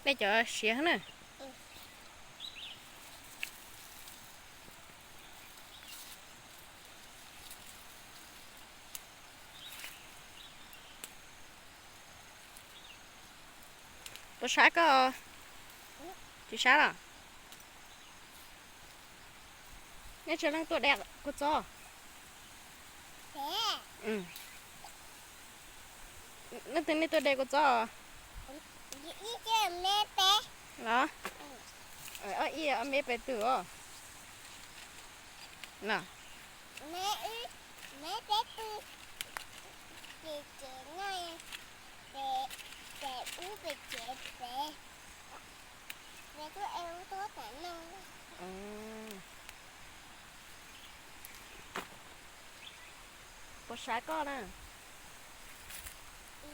Nej cov siav na. Puas sab koj? Tsis sab los? Nej tsawg leej tuaj de kua txob? Leej twg nej tuaj de kua txob? Los? Ob ib ob me peb tug os. Los? Puas sab koj na?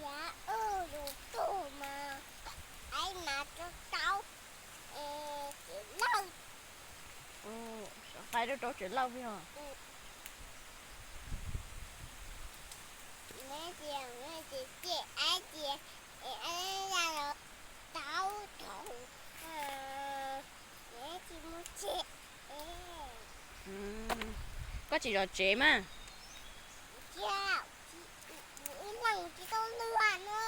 Yav ub yus tug mas qaib mas rau rau tsev lauj. Qaib rau rau tsev lauj os. Ces ces aib ces aib ya los tau thaum tsis muaj tsev. Koj tsis zov tsev mas. Ib leeg tsis tau luag na.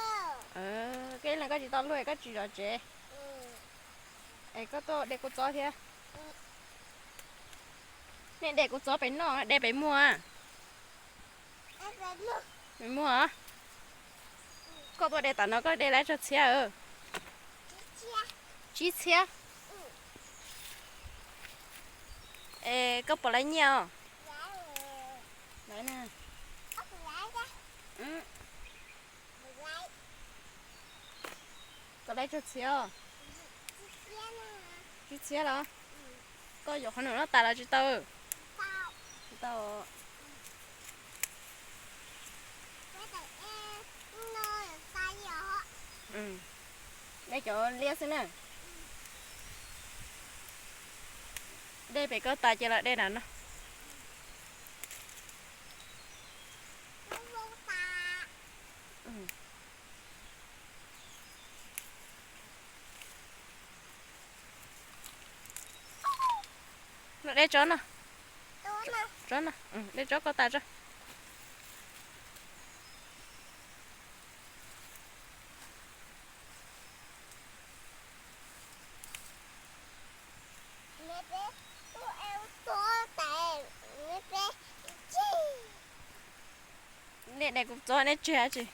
Koj ib leeg koj tsis tau luag koj tsis zov tsev. Es koj tuaj de kua txob thiab. Nej de kua txob pem noj de pem muag? Pem muag. Koj tuaj de tom no koj de laib tsawg txhiab? Tsib txhiab. Es koj puas laib nyiaj os? Koj laib tsawg txhiab? Tsib txhiab los? Koj yuav qhov num no tas los tsis tau? Tsis tau. Nej cov liab xwb na. De pem koj tas cia los de na no. No de tsob no. Tsob no, de tsob koj tas tso. Nej de kuv txob nej tseg dab tsi?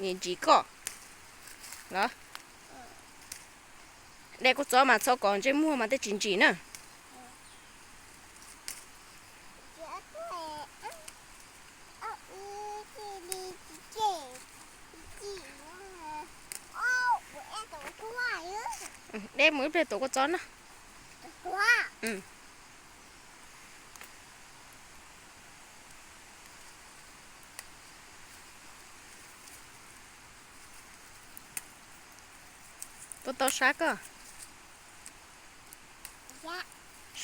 Ntsim koj los? De kuv txob mas txhob kov ntsej muag mas tej tsis ntsim na. De mus ib pliag tuav kua txob na. Puas tau sab koj?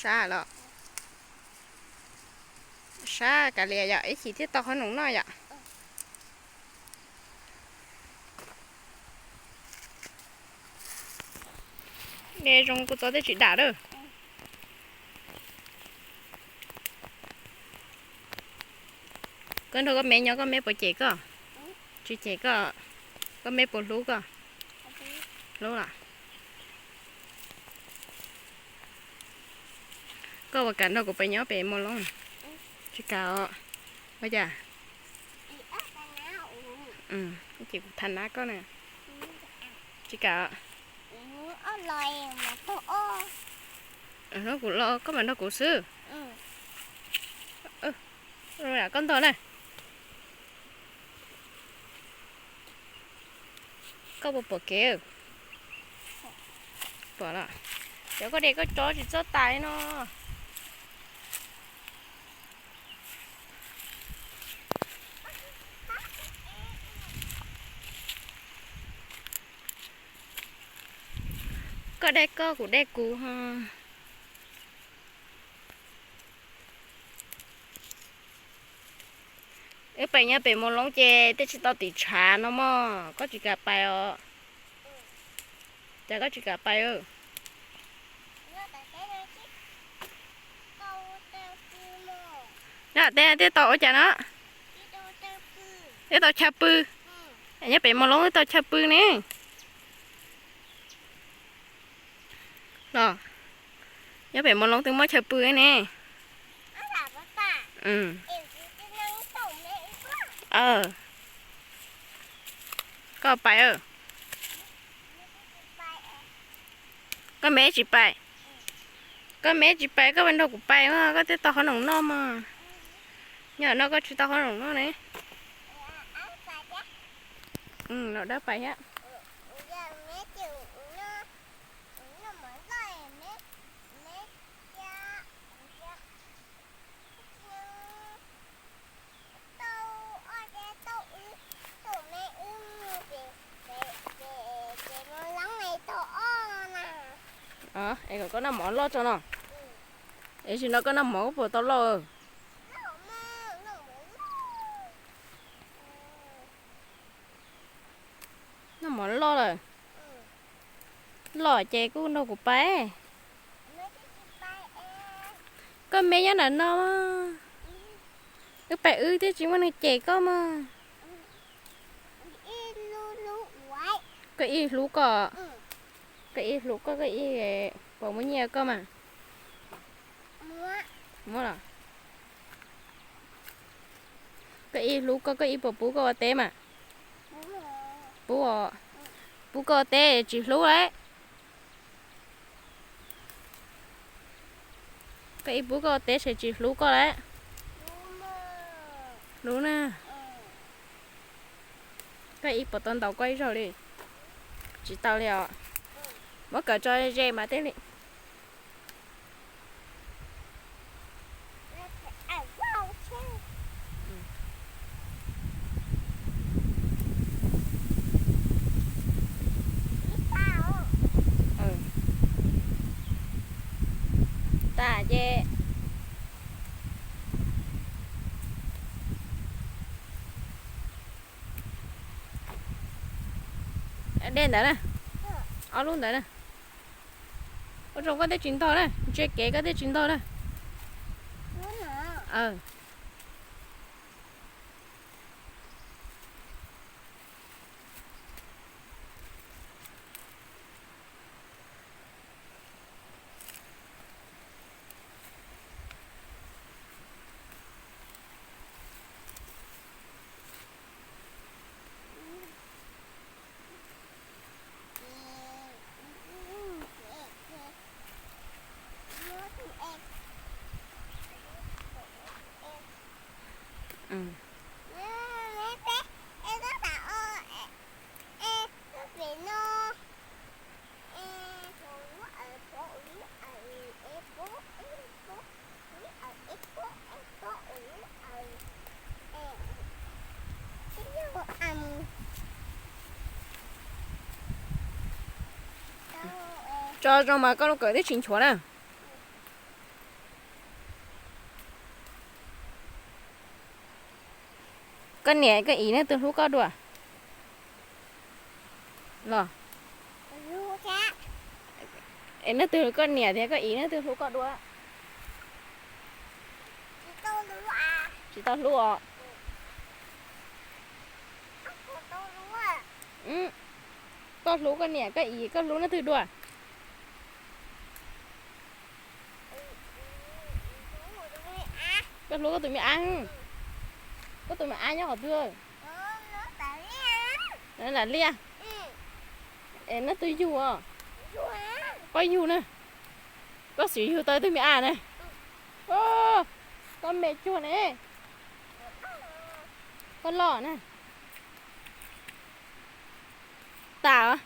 Sab los? Sab kav liam yom, ib chim thiaj tau qhov num noj yom. De zoo kuv txob tej tsis dam lawm. Koj nrog koj me nyob koj me puas cem koj? Tsis cem koj? Koj me puas hlub koj? Hlub los? Koj puas kam nrog kuv pem nyob pem Mos Loob? Tsis kam os. Ua cas? Ces kuv tham nab koj na. Tsis kam os. Hnub kuv los koj mam nrog kuv xwb. Koj ntog na. Koj puas pom kev? Pom los? Cov koj de koj tso tsis txhob tais no. Koj de koj, kuv de kuv ho. Wb pem nyob pem Moos Loob ces twb tsis tau tim tshav no mog, koj tsis kam pais os? Cas koj tsis kam pais? Nyob tej twb tau ua cas no? Twb tau chaw pw. Nyob pem Moos Loob twb tau chaw pw ne. Los, nyob pem Moos Loob twb muaj chaw pw ne. Koj pais, koj me tsis pais, koj me tsis pais koj pais nrog kuv pais, koj thiaj tau qhob noom noj mog. Nyob no koj tsis tau qhob noom noj ne. Los dab pais thiab. Es kom koj noj mov loj tso no. Es sim no koj noj mov koj puas tau loj? Noj mov loj lawm. Loj ces kuj nrog kuv pais. Koj me nyob nram no. Wb pais wb thiaj tsis muaj neeg cem koj mog. Koj ib hlub koj, koj ib hlub koj, koj ib puas muaj nyiaj koj mas. Muaj los? Koj ib hlub koj, koj ib puas pub koj ua teb mas? Pub, pub koj ua teb tsis hlub lawm. Koj ib pub koj ua teb ces tsis hlub koj lawm. Hlub na. Koj ib puas tau ntaus koj ib zaug li? Tsis tau li os. Muab kawm tso ze mas thiaj li. Tas ces de ntawd na, ob lub ntawd na. Ua tsaug koj thiaj tsis ntog na, ntsia kev koj thiaj tsis ntog na. Tso zoo mas koj lub kawm thiaj tsis nchuav na. Koj niam koj txiv leej twg hlub koj dua los? Es leej twg, koj niam thiab koj txiv leej twg hlub koj dua? Tsis tau hlub os. Koj hlub koj niam koj txiv, koj hlub leej twg dua? Koj hlub koj tus me ab. Koj tus me ab nyob qhov twg? Lam liaj. Es leej twg yug os? Koj yug na. Koj xiv yug tau tus me ab na. Koj me cuag ne. Koj loj na. tas os.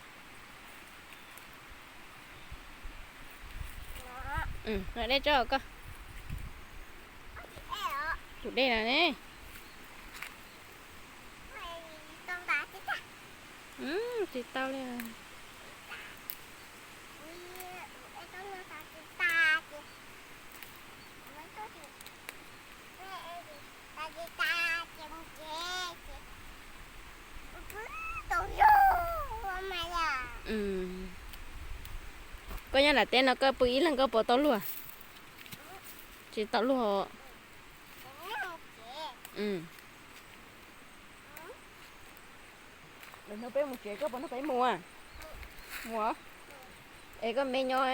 Dej tso koj. Tus dej no ne. Tsis tau li. Koj nyob nram teb no koj pw ib leeg koj puas tau luag? Tsis tau luag. Lwm hnub peb mus tsev koj puas nrog peb mus? Mus. Es koj me nyob.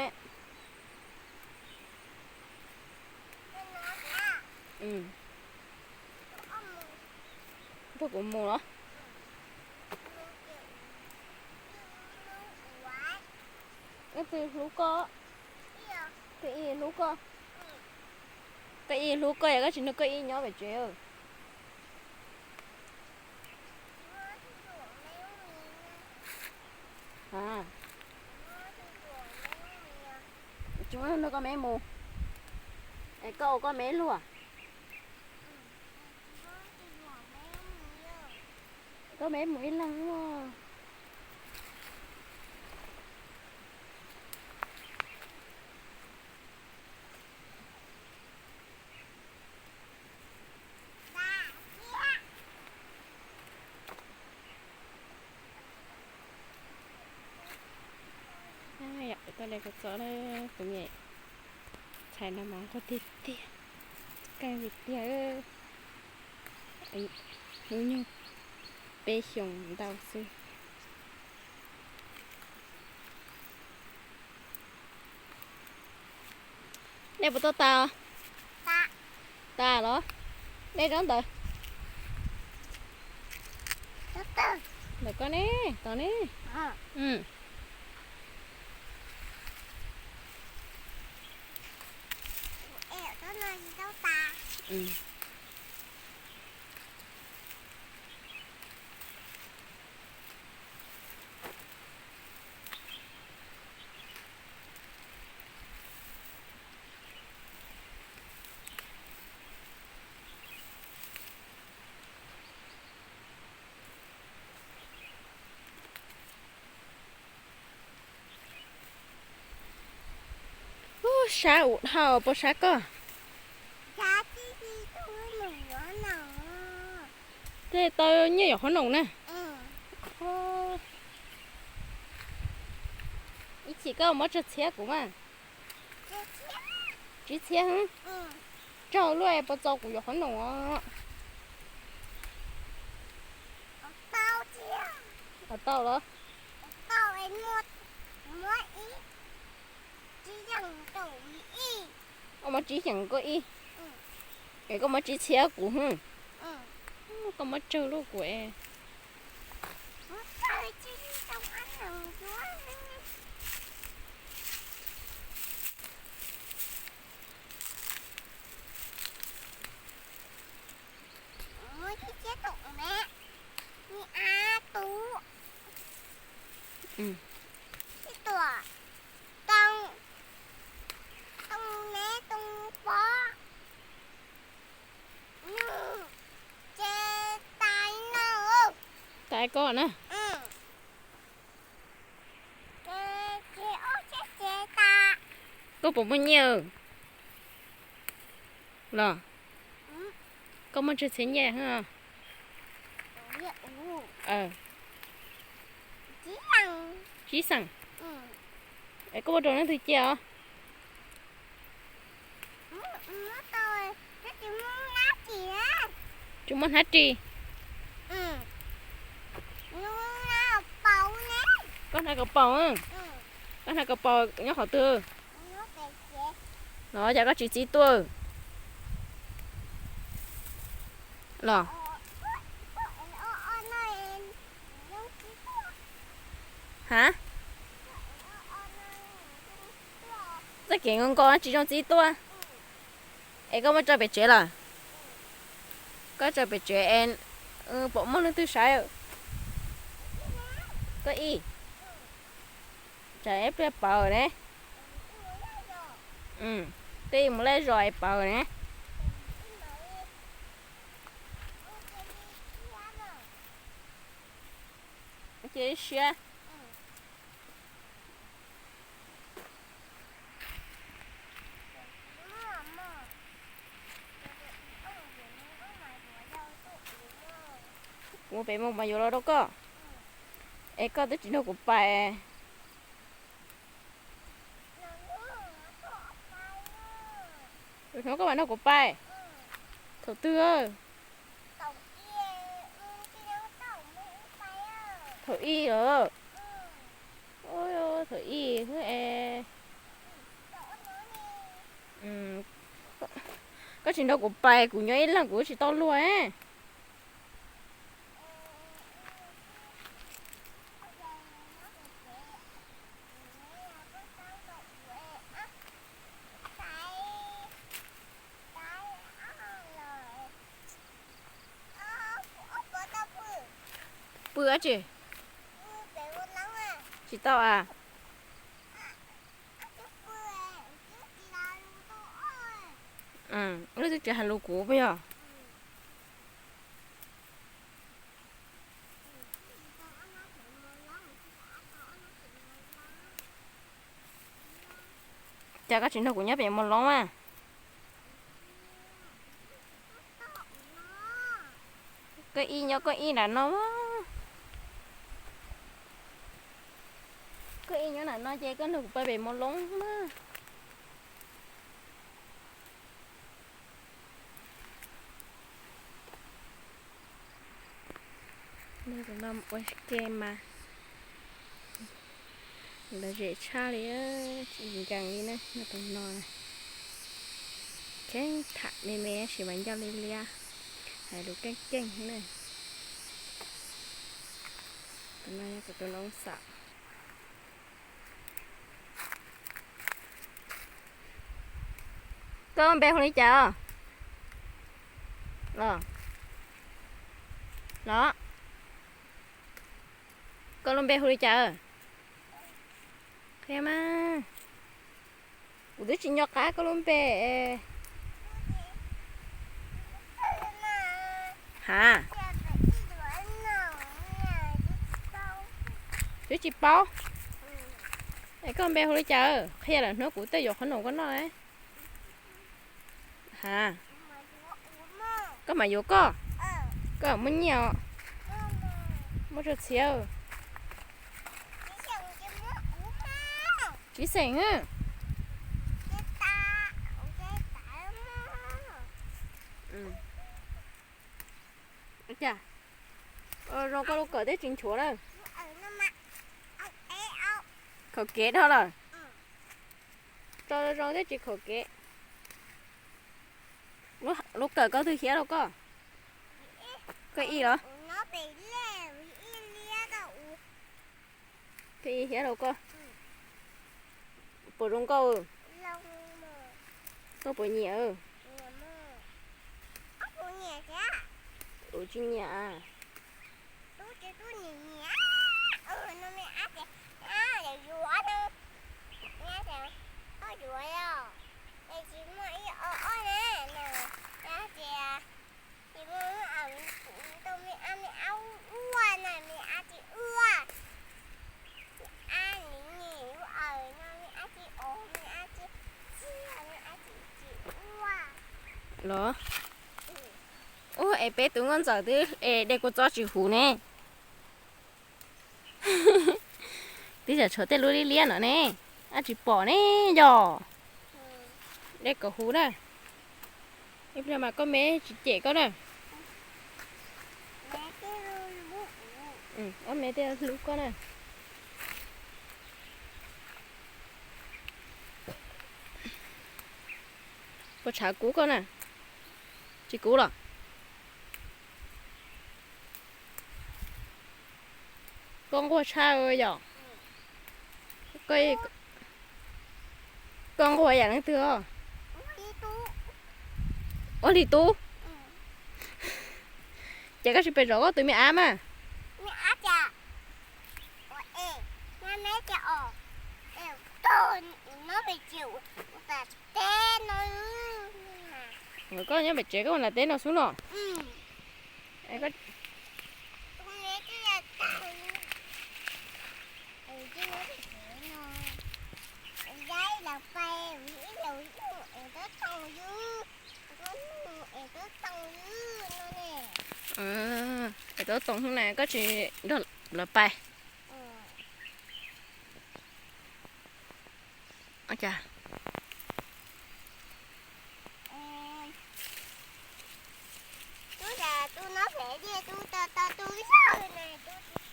Nrog kuv mus los? Leej twg hlub koj? Koj ib hlub koj. Koj ib hlub koj yog koj tsis nrog koj ib nyob pem tsev. Tsis muab nrog koj me mus. Es koj ua koj me luag. Koj me mus ib leeg. Yog, tau de kua txob na, kuv niam txhais no mas nquag tiag tiag, keej tiag tiag. Hnub nyoog peb xyoos ntau xwb. Nej puas tau tas? Tas los? Nej zaub ntawd? Ntawm koj ne, tos ne. Ub, sab ua dhau puas sab koj? Tej tau nyiaj yuav qhob noom na. Ib chim koj muab tsawg txhiab kuv mas? Tsib txhiab. Tsawg luaj puas txaus kuv yuav qhob noom os? Tau los? Koj muab tsib xeem koj ib, es koj muab tsib txhiab kuv hwb. Koj muab tsawg luaj kuv es. Tas koj na. Koj puas muaj nyiaj los? Koj muaj tsawg txhiab nyiaj? Tsib xeem. Es koj muab rau leej twg cia os? Tsis muaj hnab ris. Koj hnav kaus paus, koj hnav kaus paus nyob qhov twg? Los cas koj tsis txib tuaj los? Ha? Txoj kev nkaus nkaus tsis zoo txib tuaj. Es koj muab tso pem tsev lawm? Koj tso pem tsev es pom muaj leej twg saib. Koj ib Ib pliag paws ne. Twb mus lej zos es paws ne. Cia siab. Kuv pem mus mas yuav los rau koj. Es koj twb tsis nrog kuv pais. Lwm hnub koj mam nrog kuv pais. Thaum twg? Thaum ib lawm. Thaum ib xwb es. Koj tsis nrog kuv pais, kuv nyob ib leeg kuv tsis tau luag. Pw dab tsi? Tsis tau a. Wb twb tsis hais lus kuv puas yog? Cas koj tsis nrog kuv nyob pem mos loob a? Koj ib nyob koj ib nram no. Koj ib nyob nram no ces koj nrog kuv pais pem mos loob na. Tus no ua ke mas lom zem tshaj li, tsis nkees li na. Tus no kheev tham me me tab sis mas ncauj liab liab, hais lus keej keej na. Tus no yog kuv tus noob xaum. Koj npe hu li cas? Los, koj lub npe hu li cas? Qhia mas, kuv twb tsis nco qab koj lub npe. Ha, twb tsis paub. Es koj npe hu li cas? Qhia lawm hnub kuv tej yuav qhob noom koj noj. Ha, koj mam yuav koj. Koj muaj nyiaj os. Muaj tsuj txhiv. Tsis xeem. Zoo koj lub kawm thiab tsis nchuav na. Khaum kev dhau lawm. Tso zoo thiab tsis khaum kev. Lub kawm koj twg hiab rau koj? Koj ib los? Koj ib hiab rau koj. Puas zoo nkauj? Koj puas nyiam? Kuv tsis nyiam. Los, ub, es peb tus nkauj ntxawm twb es dej kua txob tsis huv ne. Twb tsam tshuav tej lub liab liab no ne, ab tsis pom ne yog. Dej kom huv na. Ib pliag mas koj me tsis cem koj na. Ob me tej hlub koj na. Puas tshav kub koj na? Tsis kub los? Koj nquag tshaj yom. Koj nquag yam leej twg os? Ua li tub. Ces koj tsis pes zov koj tus me ab mas. Me ab cas? Ua e, me ab cas os? Koj nyob pem tsev koj ua nram teb no xwb no. Es tau too hnub na koj tsis nrog lawv pais.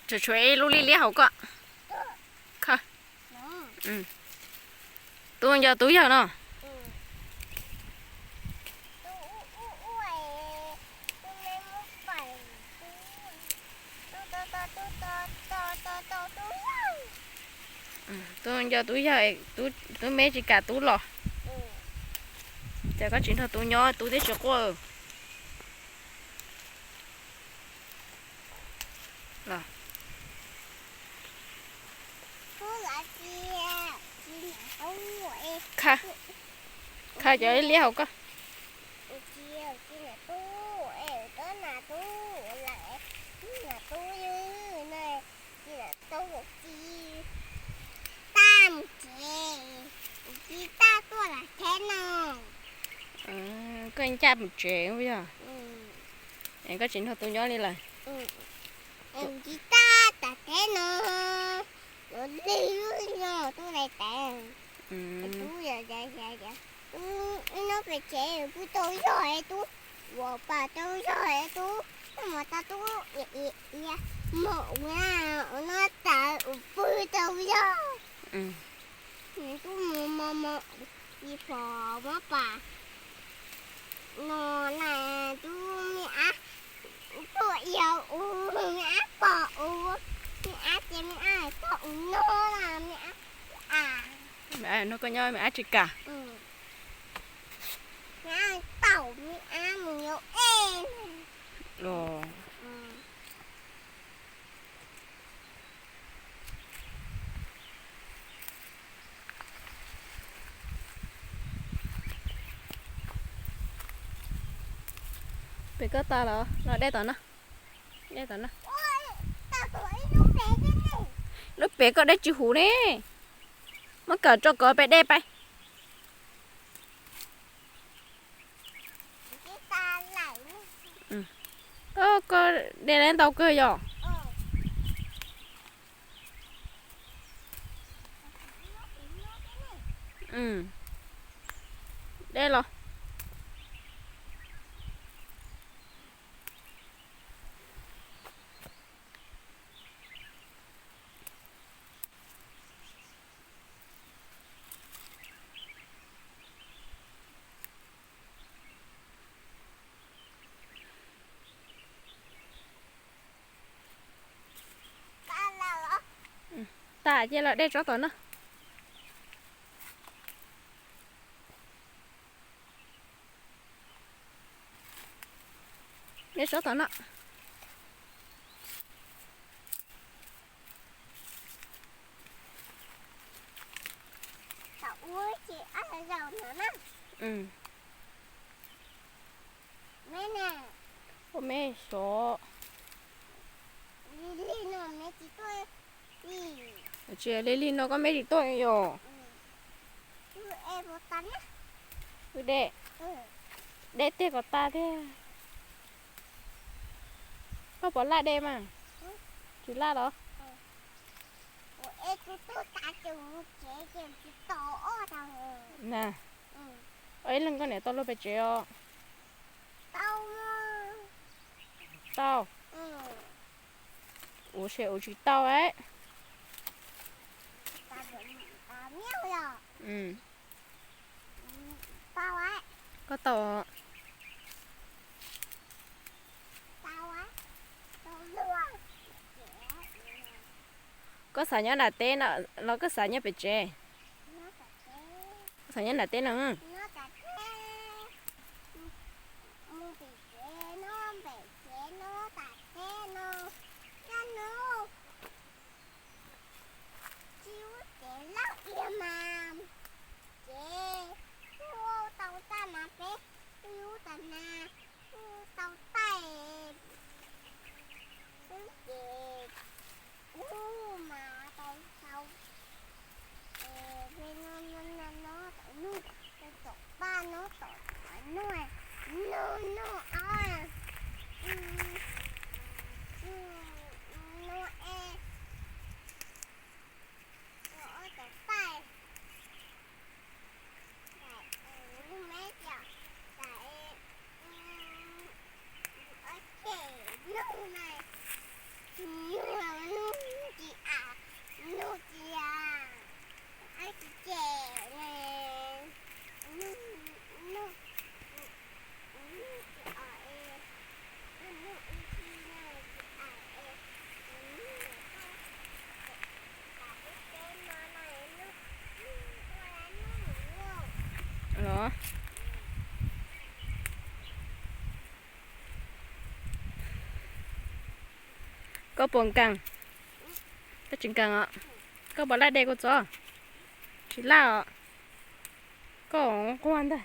Tsuas tshuav ib lub liab liab hauv koj. Tub nco tub yawg no. Tub nco tub yawg, tub me tsis kam tub los. Ces koj tsis nrog tub nyob tub twb tsis quaj. Kha cov liab hauv koj. Koj ncaj mus tsev yog. Es koj tsis nrog tub nyob li lawm. Tsis tas teb no, lig no tub daim teb. Tub nyob pem tsev kuj tau yog es tub, ua pas tau yog es tub, tub mos tas tub, mos ua, ua no tas ua pw tau yog. Tub mus mos mos, ib pom mos pas no na, tub me ab, tub yog u, me ab pom u, me ab ces me ab tau u no na, me ab a. No koj nyob me ab tsis kam. Me ab tau me ab mus yuav ej. Pem koj tas los los dej tom no. Dej tom no. Lub pem koj dej tsis huv ne. Muab kawm tso kov pem dej pais. Koj dej ntau kawg yom. Dej los. Tas ces los dej tsob tom no. Dej tsob tom no. Ua me xyov. Tsis lig lig no koj me tsis tuaj yom. Wb dej, dej tiag kom tas tiag. Koj puas laj dej mas? Tsis laj los? Na, ib leeg koj niam tau luag pem tsev os? Tau. Ua se ua tsis tau es. Koj tau. Koj xav nyob nram teb no los koj xav nyob pem tsev? Koj xav nyob nram teb no. Koj puas nkees? Koj tsis nkees os? Koj puas laj de kuv txob? Tsis laj os. Koj nquag ntag.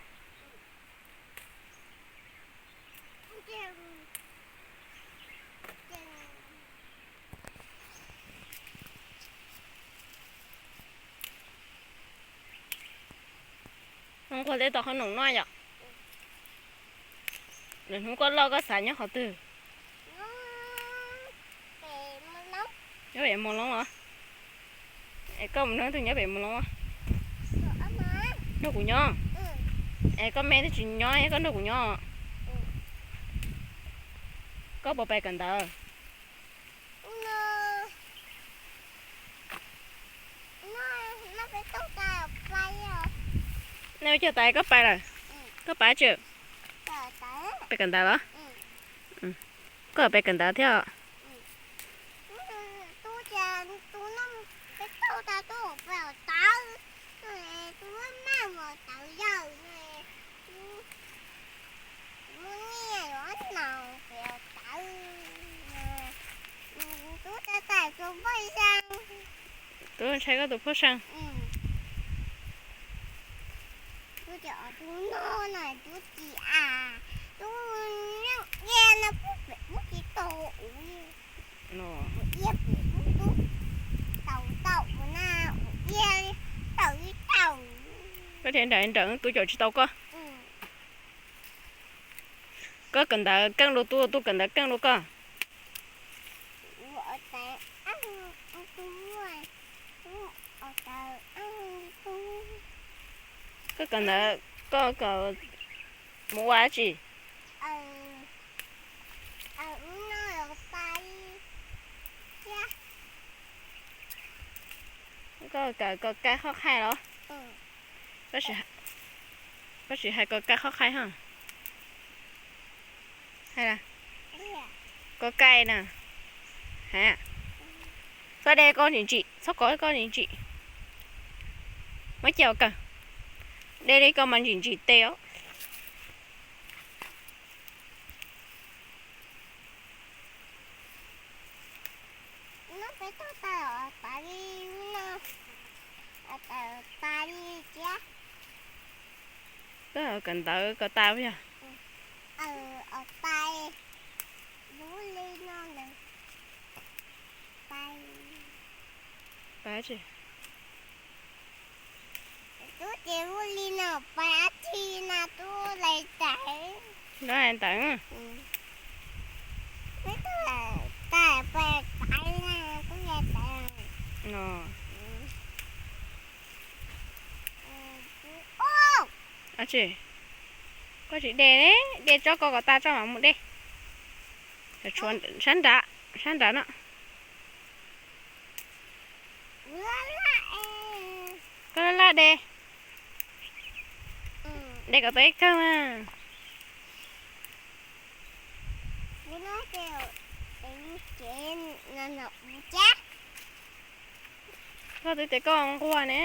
Nquag tej tau qhob noom noj yom. Lwm hnub koj loj koj xav nyob qhov twg? Nyob pem Moos Loob los? Es koj mus nrog leej twg nyob pem Moos Loob? Nrog kuv nyob. Es koj me twb tsis nyob, koj nrog kuv nyob. Koj puas pais kawm ntawv? Nej ua cas tas koj pais lawm? Koj pais tsi? Pais kawm ntawv los? Koj pais kawm ntawv thiab? Tub ntshai koj tus phuaj seej. Koj thiaj nrawm nrawm, tub caum tsis tau koj. Koj kawm ntawv keej dua tub, tub kawm ntawv keej dua koj. Koj kawm ntawv, koj kawm mus ua dab tsi? Koj kawm kos kais qhob qhaij los? Koj tsis hais kos kais qhob qhaij hos? Hais, kos kais na. Hais, koj de koj ntsim ntsim, txhob kov koj ntsim ntsim. Muab cia ua kawg. De li koj mas ntsim ntsim tes os. Koj kawm ntawv kawm tas yog? Pais tsi? Tub ces ua li no pais dab tsi na tub, lais tawv. Lais tawv. Peb tug lais tawv pais taiv na tub, lais tawv. Dab tsi? Koj tsis de, de tso koj kom tas tso mam mus de. Tshuav sab nrad, sab nrad no. Koj laj laj de. De kom tau ib kawg mas. Koj twb tias koj nquag ne.